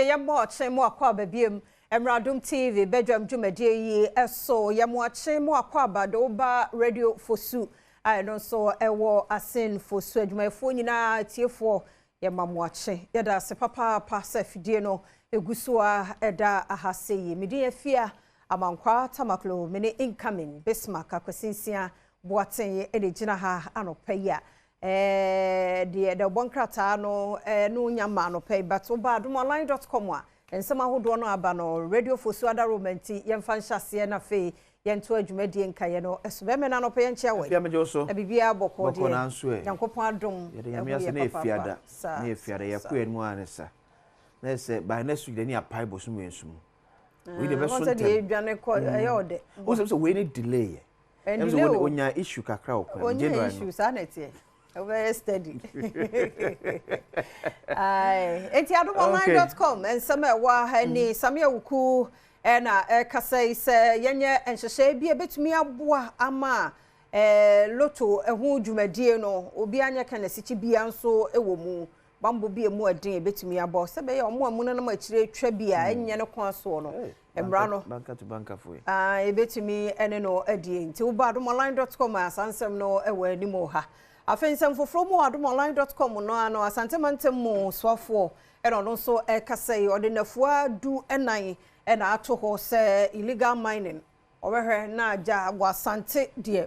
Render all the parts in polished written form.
Yɛmmɔ ɔkye mu akɔ aba biem. Mmra Adom TV badwam dwumadie yi so. Yɛmo akye mu akɔ aba de woba Radio Fosu a ɛno nso ɛwɔ Asen Fosu. Adwumayɛfoɔ nyinaa, tiefoɔ, yɛma mo akye. Yɛda ase papaapa sɛ fidie no egu so a ɛda ahase yi. Medin Afia Amankwa Tamaklo, mene incoming Bismarck Akwasinsia Boaten ɛna gyina ha anɔpa yi a deɛ ɛda ɔbɔ nkrataa no no nya ma anɔpa yi, but woba adomonline.com a, nsɛm ahodoɔ no aba no. Radio Fosu adaroma nti yɛmfa nhyɛ aseɛ na afei yɛnto adwumadie nkaeɛ no ɛso. Bɛmɛ no anɔpa yɛnkyia wɔ Afia, megye wo so. Na biribiara bɔkɔɔ. Bɔkɔɔ nanso ɛ. Nyankopɔn adom. Yɛde Nyame ase na yɛfiada na yɛfiada yɛkɔ yɛn mu a ne sa na yɛ sɛ by next week deɛ ne yɛapae bosom mmiɛnso mu. Wei deɛ bɛso ntɛm. Deɛ edwane kɔ ɛyɛ ɔdɛ. Wo sɛ wei ne delay yɛ ɛm sɛ delay o. Onya issue kakra wɔ kwan mu Onye January issue no. Saa na ɛteɛ, wobɛyɛ steady. Aye. Enti adomonline.com nsɛm a ɛwɔ ha ni. Samia Wuku ɛna ɛkasa yi sɛ yɛnyɛ nhyehyɛe bi a ɛbɛtumi aboa ama lotto ɛho dwumadie no, obi anyɛ ka n'asikyi bia nso ɛwɔ mu bambɔ bi emu ɛden ɛbɛtumi abɔ sɛ bɛyɛ ɔmo a mu nenam akyire twa bi a ɛnyɛ ne kwan soɔ no mmara no Banka to banka fo yi. Ah, ebetumi ɛne no adie. Nti woba adomonline.com a, saa nsɛm no ɛwɔ anim wɔ ha. Afei nsɛm foforɔ mu wɔ adomonline.com no ano, Asantemantam mu soafoɔ ɛna ɔno nso ɛkasa yi, ɔde nnafua 14 ɛna ato hɔ sɛ illegal mining ɔbɛhwɛ na agya wɔ Asante deɛ,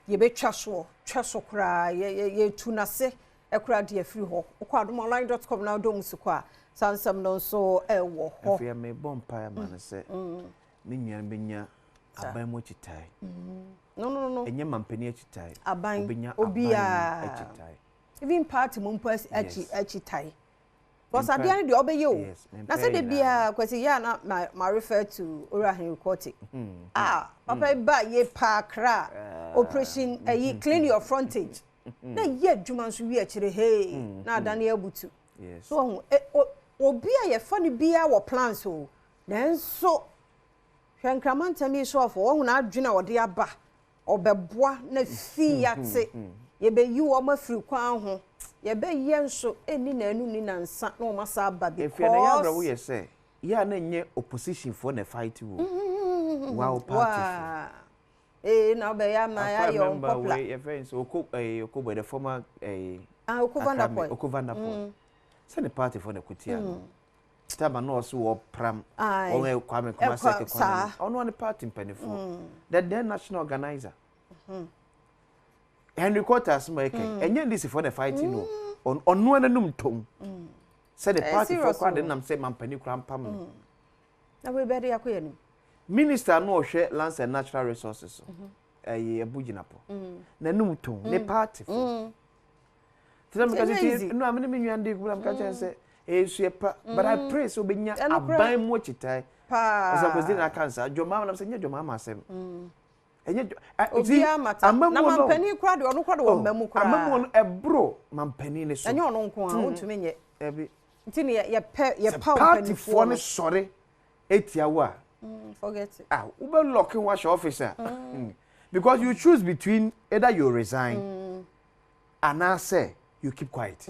yɛbɛtwa soɔ, twa so koraa, yɛtu n'ase ɛkora deɛ afiri hɔ. Wokɔ adomonline.com na wodɔ mu so kɔ a, saa nsɛm no nso ɛwɔ hɔ. Afei mebɔ mpaeɛ ama no sɛ me nua no bɛnya aban mu akyitae. No. Ɛnyɛ mampanin akyitae. Aban, Obɛnya aban mu obiara. akyitae. Even party mu mpo akyi akyi tae because Mempɛ- adeɛ no deɛ ɔbɛyɛ o. Yes, Na mempɛ sɛ de nyinaa. bia Kwasi yɛ a, na ma refer to Owura Henry Quartey. Ah, papa yi ba yɛ paa kra operation ayi, clean your frontage, na yɛ adwuma nso wi akyire hee na adane abutu. So ɔho obi a yɛfa no biara wɔ plans o, nanso hwɛ nkramantam yi so afɔ wɔn n'adwene a ɔde aba, ɔbɛboa na fi yate yɛbɛyi wɔn afiri kwan ho, yɛbɛyɛ nso ɛni n'anu ni nansa na wɔn asa aba. Efia na yɛ abrɛ Because woyɛ sɛ yɛ a na nyɛ opposition foɔ na fight wo wow party foɔ. Waa ee, na ɔbɛyɛ ama Akwa yɛayɛ member unpopular. wei yɛfrɛ no sɛ Oko Oko boy, the former Ah, Oko Accra Vanderpoel. Oko Vanderpoel sɛ ne party foɔ na ɛko no tama na ɔso wɔ pram wɔn yɛ Kwame Nkrumah Ɛkwa- sɛ kwan ɔno ne party mpanimfoɔ, the then national organizer Henry Quarter asoma ɛkɛn ɛnyɛ NDC foɔ na fight no, ɔno ananum tom sɛ ne Ɛyɛ party foɔ serious kora de o. nam sɛ mampanin kora mpam no. Na wei bɛde akɔ yɛ nim. Minister no ɔhwɛ Lands and Natural Resources so ɛyɛ Abu Jinapor n'anum tom ne party foɔ tí na meka Ɛnyɛ sɛ easy. ti no a mene me nua de na meka kyerɛ sɛ ɛyɛ nsuo pa, but I pray sɛ obɛnya Ɛno koraa. aban mu akyitae Paa. ɔsɛ president aka nsa dwɔmaa nam sɛ nyɛ dwɔmaa ma asɛm ɛnyɛ Obiara mata na mampanin koraa deɛ, ɔno koraa de wɔ mma mu koraa. Amamuo no ɛboro mampanin ne so. Ɛnyɛ ɔno nko a wontumi nyɛ. Ɛbi Nti ne yɛpɛ sɛ yɛpaw partyfoɔ mpanimfoɔ no no. sɔre etia wo a, Forget it. Ah, wobɛ lock ho ahyɛ office a, because you choose between either you resign anaasɛ you keep quiet.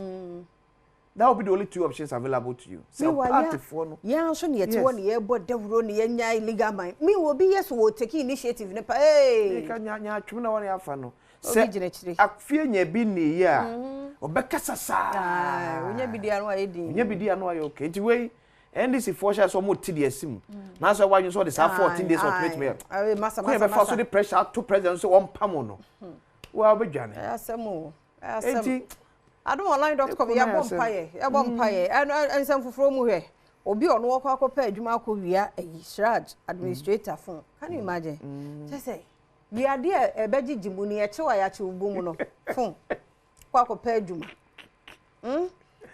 That will be the only two options available to you sɛ Meanwhile, partyfoɔ no. Yɛn nso ne yɛte hɔ ne yɛbɔ dawuro ne yɛnya illegal mine. Meanwhile, obi yɛ so wɔ take initiative ne pa ee. Meka nya nya atwom na wɔne afa no Obi gyina akyire. Afie nya bi ne yi a ɔbɛkasa saa. Aye, onya bi di ano ayɛ din. Onya bi di ano ayɛ okay. Nti wei NDC foɔ hyɛ sɛ ɔmo ti deɛ sim nanso ɛwɔ adwene sɛ ɔde saa 14 days ultimatum yɛ Aye, masa kwan masa yɛ bɛfa so masa. de pressure ato president so ɔmpam no wa ɔbɛdwane. Ɛyɛ asɛm o. Ɛyɛ asɛm. Enti Adomonline.com Ɛkɔ na yɛbɔ ɛyɛ asɛm. mpayɛ, yɛbɔ mpayɛ. Ɛno nsɛm foforɔ mu, hwɛ obi a ɔno wɔkɔ akɔpɛ adwuma akɔ wia ayi CHRAJ administrator phone. Can you imagine? Kyɛ sɛ wiade a ɛbɛgyegye mu ni ɛkyew a yɛakyew bu mu no, phone kɔ akɔpɛ adwuma.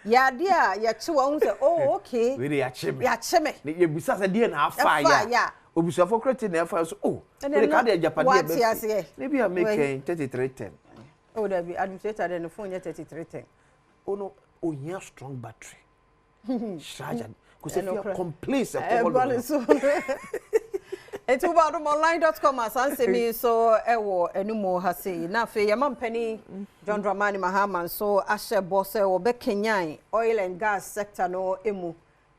Yɛade a yɛkyew a wohu sɛ, oh okay. Wei de yɛakye me. Yɛakye me. Ne yɛbisa sɛ deɛ na afa Ɛfa yɛ yɛ a a. Obusuafoɔ kora te na ɛfa so oh Ɛnɛ wei de no, ka de agyapadeɛ wate bɛfi aseɛ. ne bi a Wei. mekɛn 3310. Oh dabi, administrator de ne phone nyɛ 3310. Ono ohia strong battery CHRAJ kò sɛ Ɛno fia korɛ. complaints ɛkɔ hɔ ɛbɔ ne nom. So nti woba adomonline.com a, saa nsɛm yi nso ɛwɔ anim ha sei. Na afei yɛma mpanin John Dramani Mahama nso ahyɛ bɔ sɛ wɔbɛkenyan oil and gas sector no mu.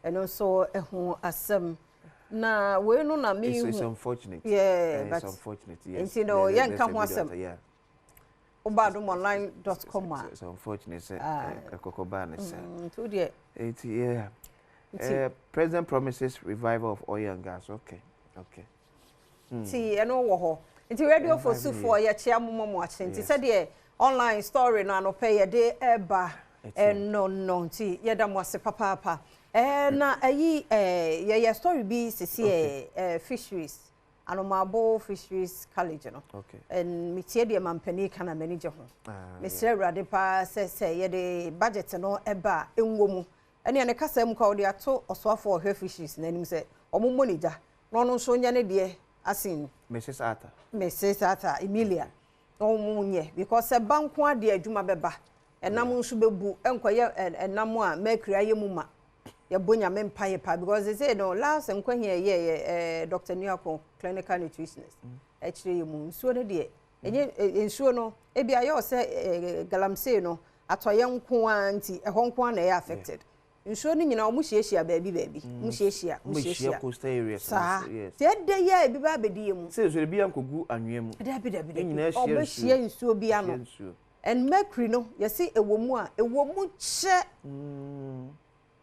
Ɛno nso ɛho asɛm. Na wei no na It's, it's mehu. unfortunate. Yeah, It's but unfortunate. Yes. nti no There, yɛnka there's a ho video out asɛm. there, yeah. Woba adomonline.com a. It's unfortunate. Sɛ Ah. ɛkɔkɔ baa ne saa. Nti wo deɛ Nti yeah. Nti President promises revival of oil and gas. Okay. Nti ɛno wɔ hɔ. Nti Radio Fosufoɔ, yɛkyea mo mɔ mo akye. Nti sɛdeɛ online story no anɔpɛ yɛde ɛba ɛno no, nti yɛda mo ase papaapa. Na ɛyi yɛyɛ story bi sisi fisheries, Anomabo Fisheries College no. Ɛn metie deɛ mampanin ka na m'ani gye ho. Mesrɛ Awurade paa sɛ yɛde budget no ɛba a, ɛnwɔ mu. Ɛne ne kasa mu ka wɔde ato ɔsoafoɔ a ɔhwɛ fisheries n'anim sɛ ɔmo mmɔ ne gya na ɔno nso nyɛ ne deɛ asen. Mrs. Arthur. Mrs. Arthur Emilia, ɔmo nyɛ because sɛ ba nko adeɛ, adwuma bɛba, ɛnam nso bɛbu, ɛnkɔyɛ ɛnam a mercury ayɛ mu ma. Yɛbɔ Nyame mpaeɛ pa because they say no last nkɔhia yɛ yɛ Dr. Nuako, clinical nutritionist, ɛkyerɛ yɛ mu nsuo no deɛ ɛnyɛ nsuo no ebi ayɛ ɔsɛ galamsey no atɔyɛ nko ara, nti ɛhɔ nko ara na ɛyɛ affected. Nsuo no nyinaa ɔmo hyiahyia baabi baabi, ɔmo hyiahyia, ɔmo Mo hyia hyiahyia coastal areas. Saa. Yes. Tí ɛdɛ yɛ a ebi ba abɛdi yɛ mu. Sɛ nsuo ebi ankɔgu anwea mu. Dabi, dabi. Ne Dabi. nyinaa hyia Ɔbɛhyia nsuo bi ano. Hyia nsuo. And mercury no, yɛsi ɛwɔ mu a, ɛwɔ mu kyɛ.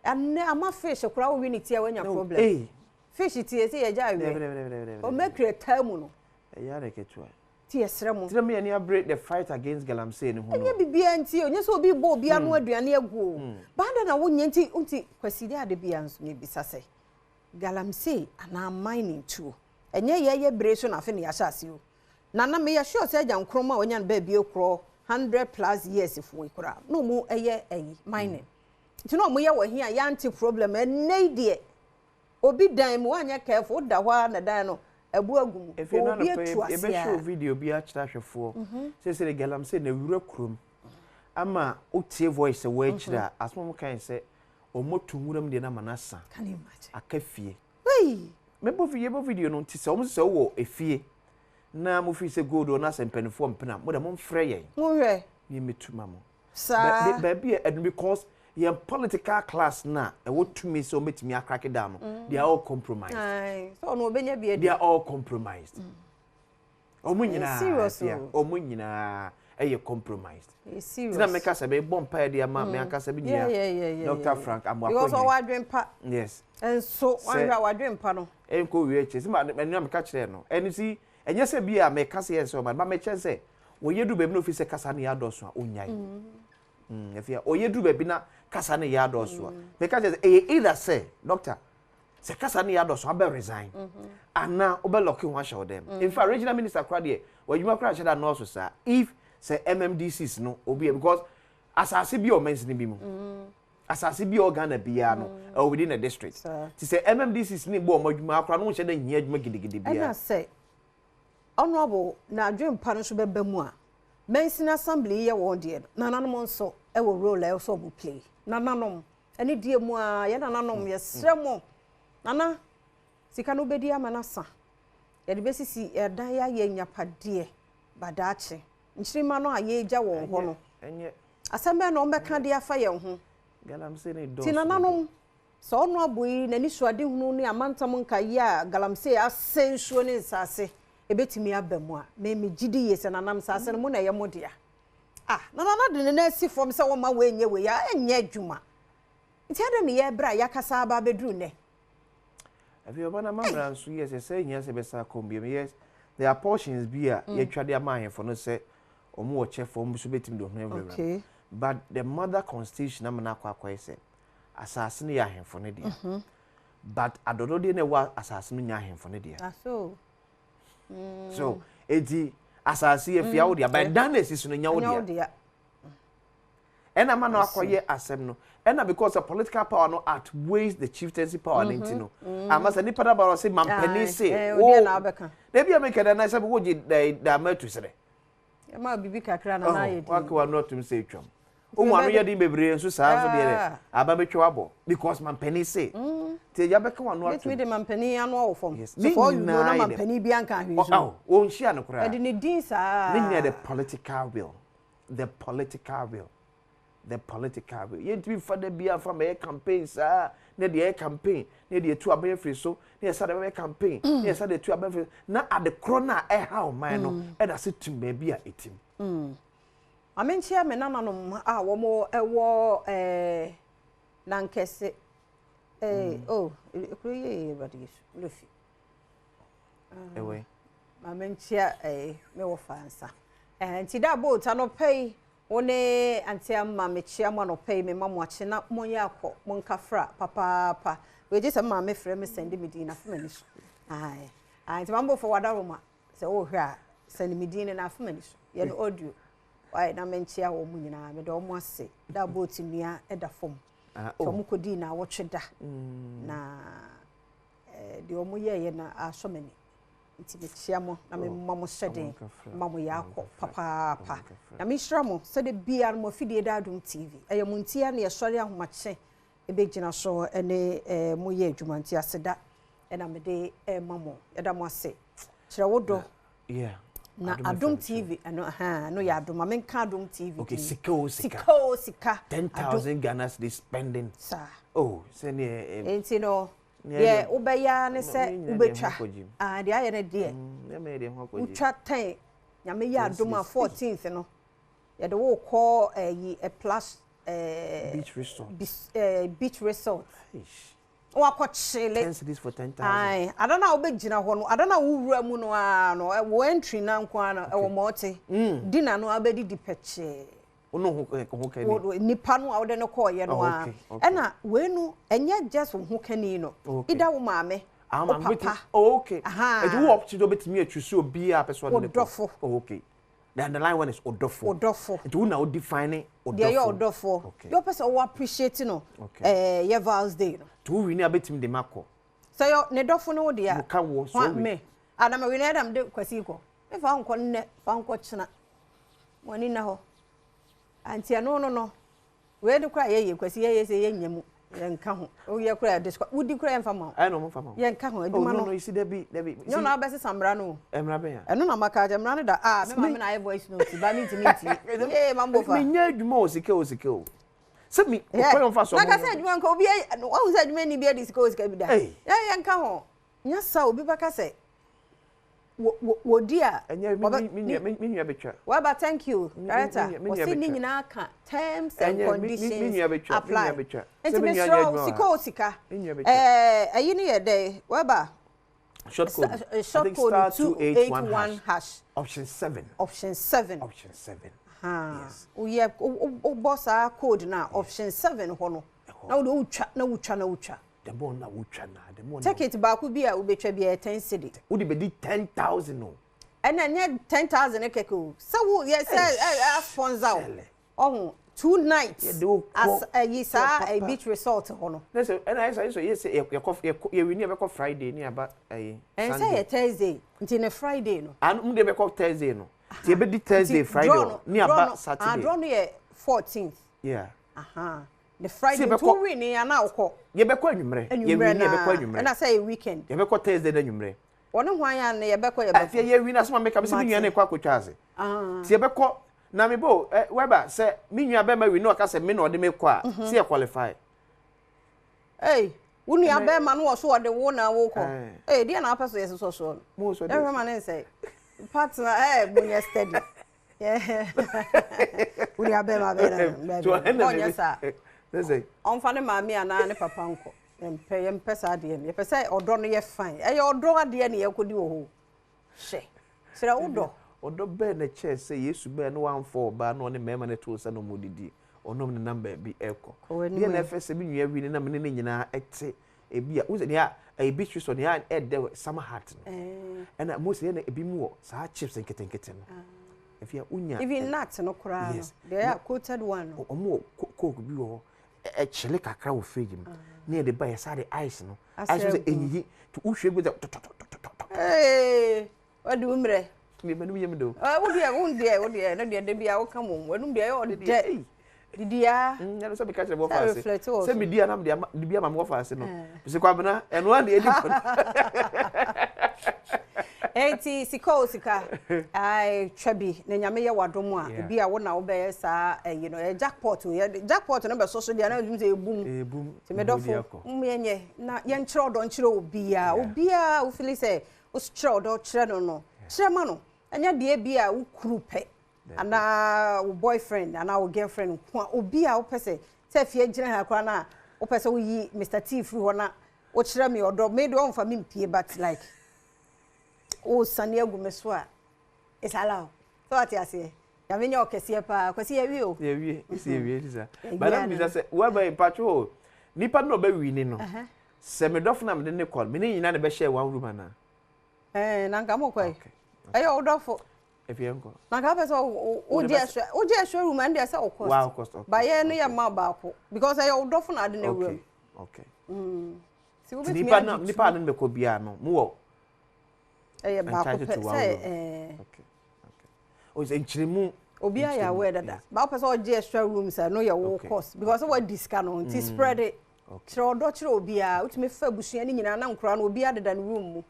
Ɛnɛ ama fish koraa wowi ne ti a, wanya problem. Hey. Fish ti yɛsi yɛgya Dabi, awie. dabi, dabi, dabi, dabi. O mercury taa mu no. Ɛyɛ ara ketewa. Ti yɛsrɛ mo. Tena mi ani abere the fight against galamsey ne ho no. Ɛnyɛ biribiara nti o, nyɛ sɛ obi bɔ obi ano aduane agu o. Baada na wonyɛ nti Kwasi de ade bia nso mebisa sɛ galamsey anaa mining tuo, ɛnyɛ yɛyɛ bere so na afe ne yɛahyɛ ase o. Na meyɛ sure sɛ Agya Nkrumah a wanya no baabi ekorɔ 100+ years foɔ yi koraa na ɔmo ɛyɛ ɛyi mining, nti na ɔmo yɛ wɔ hi a yɛante problem. Ɛnɛ yi deɛ, obi dan mu wanyɛ careful, woda hɔ a na dan no ɛbu agu mu. Efi no obi anɔpɛ atu ase yɛbɛhyɛ a video bi akyerɛ ahwɛfoɔ sɛ de galamsey na ewura kurom ama wotie voice wɔ akyire a asoma mo kan sɛ ɔmo tu nwura mu deɛ no ama no asa. Can you imagine? Aka fie. Hey! Mɛbɔ video, yɛbɔ video no, nti sɛ ɔmo sɛ wowɔ efie na mo fi sɛ gold wɔ na sɛ mpanimfoɔ mpena mo de, mo mfrɛ yɛn Monhwɛ. ne yɛmɛtu ma mo. Saa. Baabi a ɛdum because yɛn political class na ɛwɔ tumi sɛ wɔbɛtumi acrack down no, they are all compromised. Aye, sɛ ɔno ɔbɛnya bi adi. They are all compromised. Ɔmo nyinaa serious yeah, o. Ɔmo nyinaa ɛyɛ compromised. Ɛyɛ serious. Tina mɛka sɛ bɛbɔ mpaeɛ de ama me ankasa bi nua Yeah. Dr. Frank Amoako. Because ɔwɔ adwen pa. Nso wanhwɛ a wadwen pa no. Ɛnkɔ wie akyire sɛ ma ɛnu a meka kyerɛ no ɛno si, ɛnyɛ sɛ bi a mɛka sɛ yɛn sɛ ɔma ba mɛkyɛn sɛ wɔyɛ duru baabi na ofi sɛ kasa no yɛ adɔɔso a, ɔnyae. Afei a ɔyɛ duru baabi na kasa no yɛ adɔɔso a, mɛka kyerɛ sɛ ɛyɛ either sɛ doctor sɛ kasa no yɛ adɔɔso abɛ resign anaa wobɛ lock ho ahyɛ wo dɛm. In fact, regional minister koraa deɛ, w'adwuma koraa hyɛ da nɔɔso saa if sɛ MMDCs no obi yɛ because asase bi a ɔmansini bi mu, asase bi a ɔwɔ Ghana biara no ɛwɔ within the district. Ti sɛ MMDCs ne bɔ ɔmo adwuma akora no, nhyɛ dɛ nhia adwuma gidigidi ɛna biara. Sɛ honourable na adwen pa no nso bɛba mu a, mansini assembly yɛ wɔn deɛ no, nananom nso ɛwɔ role a ɛwɔ sɛ ɔmo play. Nananom ɛne die mu a yɛ nananom, yɛsrɛ mo, nana sika no wobɛdi ama no asa, yɛde bɛsisi ɛdan, yɛayɛ nyapadeɛ badaakye nkyirima no a yɛregya wɔn hɔ no. Ɛnyɛ asɛm bɛn na ɔmbɛka de afa yɛn ho? Galamsey ne dɔɔso. Nti nananom, sɛ ɔno abo yi n'ani so adehunu ne amantam nkaeɛ a galamsey asɛ nsuo ne nsase ebɛtumi aba mu a, mɛmi gyi di yie sɛ nanam nsase no mo na ɛyɛ mo dea. Ah, na nana de ne nan asi fam sɛ wɔma wei nyɛ wei a, ɛnyɛ adwuma. Nti adɛn ne yɛbrɛ a yɛakasa aba abɛduru nnɛ? Afei ɔba na mamra nso yɛ sɛ hia sɛ bɛsa kɔm biom. Yes, there are portions bi a yɛtwa de ama ahemfo no sɛ ɔmo wɔ kyɛfo, ɔmo nso bɛtumi de ɔho awurawura. But the mother constitution ama no akɔ akɔyɛ sɛ asase no yɛ ahemfo no dea, but adɔdɔdeɛ no ɛwɔ asase no nyɛ ahemfo no dea. Aso. So eti asase yɛ fia wo dea, but dan na esi so no nya wo ɛnyɛ wo dea. Dea. Ɛna ma no akɔyɛ asɛm no, ɛna because the political power no outweighs the chieftaincy power no, nti no ama sɛ nipa daba sɛ mampanin se wo deɛ na wabɛka. Dabi a meka da na sɛ wogye dama atu serɛ. Ɛma bibi kakra na na ayɛ waka din. wa no atum sɛ etwam ohun ano yɛ den bebree nso saa nso deɛ dɛ aba bɛtwa wabɔ because mampanin se nti agya bɛka wa no atum. Bɛtumi de mampanin ano awɔ fam. Yes. So Ne for you know na nyinaa yɛ dɛ- mampanin bi anka ahwɛ so. Ɔ wɔnhyia no koraa. Ɛde ne din saa. Ne nyinaa the political will, the political will. The political will. Yɛntumi nfa da biara nfa mɛyɛ campaign saa na deɛ ɛyɛ campaign na deɛ etu abɛn afiri so na yɛsa de bɛyɛ campaign na yɛsa de etu abɛn afiri so na ade korɔ no a ɛha ɔman no ɛda se tim baabi a etim. Maame nkyia me nananom a wɔn ɛwɔ ɛɛ Nankɛse ɛɛ oh ekuro yi yɛ Awurade Yesu lefi. Ɛwɔ yi. Maame nkyia ɛɛ me wɔ fa nsa. Ɛɛ nti da boat anɔpɛ yi wo ne ante ama mekyia mo anɔpɛ yi mema mo akye na monyɛ akɔ monka fra papaapa. Wei gye sɛ maame frɛ me sɛnde me din na afema ni so. Ae. Ae nti maame bɔfo wadaroma sɛ wohwɛ a sɛnde me din na afema ni so. Yɛ no audio. Wae na menkyia wɔn mu nyinaa meda wɔn ase da boat nnua da fam. Ah, Sɛ oh. wɔn kɔdii na awɔtwe da. Na deɛ wɔn yɛɛyɛ na asɔ m'ani. Nti mekyia mo na mema mo hyɛden ma mo yɛ akɔ papaapa. Na menhyira mo sɛde biara mo afidie da Adom TV. Ɛyɛ mo ntia na yɛsɔre ahomakye ɛbɛgyina so ne mo yɛ adwuma nti aseda ɛna mede ɛma mo. Yɛda mo ase. Kyerɛ wo dɔ. Yeah. Na Adom TV ɛno ha no yɛ Adom. Ma menka Adom TV. Okay, sika o sika. Sika o sika. 10,000 Ghana cedis spending. Saa. Oh, sɛ ne Nti no deɛ wobɛyɛ ne sɛ wobɛtwa. Ah, deɛ ayɛ ne deɛ. Wotwa 10. Nyame yɛ Adom a 14th no. Yɛde wo kɔ ɛyi a plus beach resort. Beach resort. Wakɔ kyele. 10 cedis for 10,000. Aye, ada na wobɛgyina hɔ no, ada na wowura mu no ara no, wo entry na nko ara no, ɛwɔ mɔɔte. Dinner no abɛdidi pɛkyɛɛ. Wo no ho ho kani. Nipa no a wode no kɔɔyɛ no ara. Ɛna wei no, ɛnyɛ just wo ho kani no. Ida wo maame, wo papa. Oh, okay. Ɛti wo option wobɛtumi atwi so obi a pɛ sɛ ɔde ne kɔ. Wodɔfo. Oh, okay. The underlying one is odɔfo. Odɔfo. Nti wo na wo define odɔfo. Deɛ yɛ ɔdɔfo. Okay. Deɛ ɔpɛ sɛ ɔwɔ appreciate no. Okay. Yɛ Val's day no. Nti wo wini abɛtumi de ma kɔ. Sɛ yɛ ne dɔfo ne wo deɛ a. Mo ka wo so wi. Me. Adama wini ɛdam de kwasi kɔ. Me fa nkɔ nnɛ, fa nkɔ kyena. Mo ani na hɔ. Anti ɛno no no. Wei de kora yɛ yɛ kwasi yɛ yɛ sɛ yɛ nya mu. Yɛnka ho. Woyɛ kora yɛ disco. Wodi kora yɛmfa ma wo. Ɛno mo fa ma wo. Yɛnka ho adwuma no. Oh no no, you see dabi dabi. Nyɛ na abɛsesa mmara no. Mmara bɛn a? Ɛno na maka kyerɛ mmara no da. Ah, me maame na ayɛ voice note ba me ntimi ntie. Yee, mambo fa. Menyɛ adwuma o sika o sika o. Sɛ mi kwan yɛn fa so. Na ka sɛ adwuma nka obi wahu sɛ adwuma ni bi adi sika o sika bi da. Ei. Yɛ yɛnka ho. Nyɛ sa obi bɛka sɛ wodi a. Ɛnyɛ me nua betwa. Waba thank you director. Wɔsi ne nyinaa ka terms and conditions apply. Nti mesrɛ wo sika o sika. Ɛyi ne yɛ dɛ waba. Short code. Short code 281 hash. Option 7. Option 7. Option 7. Yes. Woyɛ wobɔ saa code na option 7 hɔ no. Na wode wotwa na wotwa na wotwa. The more na wotwa na the more. Ticket baako bi a wobɛtwa bi yɛ 10 cedi. Wode bɛdi 10,000 o. Ɛna nyɛ 10,000 kɛkɛ o. Sɛ wo yɛ sɛ sponsor o. Ɔho 2 nights as ayi saa beach resort hɔ no. Na sɛ ɛna ayɛ sɛ yɛ sɛ yɛkɔ yɛ wini yɛbɛkɔ Friday ne aba ayi Sunday. Ɛnsɛ yɛ Thursday nti ne Friday no. Ano mu de yɛbɛkɔ Thursday no. Ti yɛbɛdi Thursday Friday ne aba Saturday. Draw no yɛ 14th. Yeah. Aha. The Friday nti wo wini ana wokɔ. Yɛbɛkɔ anwummerɛ. Yɛ wini yɛbɛkɔ anwummerɛ. Ɛna sɛ yɛ weekend. Yɛbɛkɔ Thursday na anwummerɛ. Wɔne hwan a ne yɛbɛkɔ yɛbɛkɔ. Afei yɛ wini asoma meka me sɛ me nua ne kɔ akɔtwa ase. Ti yɛbɛkɔ na me bo wɛba sɛ me nua bɛma wini na ɔka sɛ me na ɔde me kɔ a sɛ yɛ qualify. Ei, wo nua bɛma no wɔ so ɔde wo na wo kɔ. Ei, deɛ na apɛ so yɛ sosɔ soɔ no. Mo so de. Ɛhwɛ ma ne nsɛ. Partner mo nyɛ steady. Wo nua bɛma bɛma. Ɔnyɛ saa. Ɔmfa ne maame anaa ne papa nkɔ. Yɛmpɛ yɛmpɛ saa adeɛ no. Yɛpɛ sɛ ɔdɔ no yɛ fine. Ɛyɛ ɔdɔ adeɛ na yɛkɔdi wɔ hɔ. Hwɛ. Kyerɛ wo dɔ. Ɔdɔ bɛɛ na kyerɛ sɛ Yesu bɛɛ no wamfa ɔbaa na ɔne mmarima no too nsa na ɔmo didi. Ɔnom ne nam baabi ɛkɔ. Deɛ na ɛfɛ sɛ me nua wi ne nam ne ne nyinaa ɛte ebi a wosɛ nea ɛyɛ beach resort nea ɛdɛ summer hut no. Ɛna mo sɛ na ebi mu wɔ saa chips nketenkete no. Efia unya. Even nut no koraa no. Deɛ yɛ coated one no. Ɔmo wɔ coke bi wɔ hɔ. Ɛkyele kakra wɔ fridge mu. Ne yɛde ba yɛ saa de ice no. Ice no sɛ enyiyi. To wohwie gu sɛ tɔtɔtɔtɔtɔ. Ee, wadi wo mmerɛ. Me m'anim yɛ me do. Wo deɛ, wo deɛ, wo deɛ, ne deɛ de bia wo ka mo. W'anum deɛ ɛyɛ ɔdɛ. Didia. Ɛno sɛ meka kyerɛ me wɔfa ase. Sɛ medi a na mede ama de bi ama me wɔfa ase no. Mese Kwabena, ɛno ara na ɛdi kɔ. Enti sika o sika, ai twa bi na Nyame yɛ w'adom a, ebi a wo na wobɛyɛ saa ayi no, ɛyɛ jackpot o, yɛ jackpot no bɛsɔ so deɛ na ɛtum sɛ ebum. Ebum. Nti me dɔfo, mo yɛnyɛ na yɛnkyerɛ ɔdɔ nkyerɛ obiara, obiara wo feel sɛ wokyerɛ ɔdɔ kyerɛ no no, kyerɛ ma no. Ɛnyɛ deɛ bi a wo kuru pɛ anaa wo boyfriend anaa wo girlfriend nko a, obi a wopɛ sɛ sɛ afie gyina ha koraa na wopɛ sɛ woyi Mr. T firi hɔ na wokyerɛ me ɔdɔ, me deɛ ɔmfa me mpie, but like wosane agu me so a, it's allowed. Sɛ wate aseɛ, Nyame nyɛ ɔkɛseɛ paa. Kwasi, yɛwie o. Yɛwie, esi yɛwie sisa. Bana bisa sɛ waba mpatwo o, nipa no ɔbɛwi ni no, sɛ me dɔfo na mede ne kɔ, me ne nyinaa na bɛhyɛ one room ana? Ɛɛ, na nka mo kɔ yi ɛyɛ wo dɔfo. Efi nkɔ. Na nka wopɛ sɛ wogye ɛhwɛ, wogye ɛhwɛ room, ɛno deɛ sɛ wo cost. Wow, cost, okay. Ba yɛn no yɛ mma baako because ɛyɛ wo dɔfo na ade na awura mu. Okay. Ti wobɛtumi nipa na nipa no bɛkɔ biara no mo wɔ. Ɛyɛ baako pɛ sɛ ɛɛ. Okay. O sɛ nkyerɛmu. Obi ayɛ aware dada. Ba wopɛ sɛ ɔgye extra room sɛ no yɛ wo cost because wadi sika no nti spread it. Kyerɛ ɔdɔ kyerɛ obiara, wotumi fa abusua no nyinaa na nkora no obiara deda ne room mu.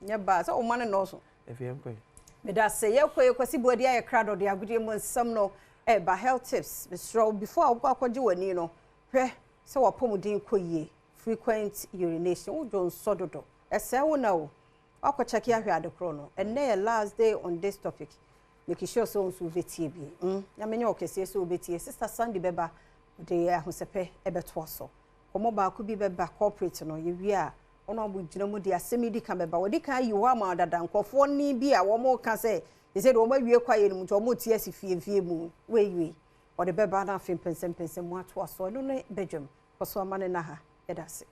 Nyɛ baa sɛ ɔma no nnɔɔso. Efi yɛn kɔ yi. Meda sɛ yɛkɔ yɛ Kwasi Buadi ayɛ krado de agodie mu nsɛm no ɛreba, health tips. Mesrɛ wo, before a wobɛkɔ akɔgye w'ani no, hwɛ sɛ w'apɔmuden kɔ yie. Frequent urination, wodwo nsɔ dodo, ɛsɛe wo na o. Wakɔ kyɛke ahwɛ ade korɔ no. Ɛnnɛ yɛ last day on this topic. Make sure sɛ wo nso wobɛtie bi. Nyame nyɛ ɔkɛseɛ sɛ wobɛtie. Sister Sandy bɛba de ahosɛpɛ ɛbɛtoa so. Kɔmmɔ baako bi bɛba corporate no, yɛwie a, wɔn a wɔgyina mu de asɛm yi di kan bɛba. Wɔde kan ayi hɔ ama dada nkurɔfoɔ ne bi a wɔn ka sɛ sɛ de wɔn awie kwaeɛ no mu nti wɔn te asi fie fie mu wei wei. Wɔde bɛba na afei mpɛnsɛmpɛnsɛm mu atoa so. Ɛno ne badwam. Kɔ so ama ne na ha. Yɛda ase.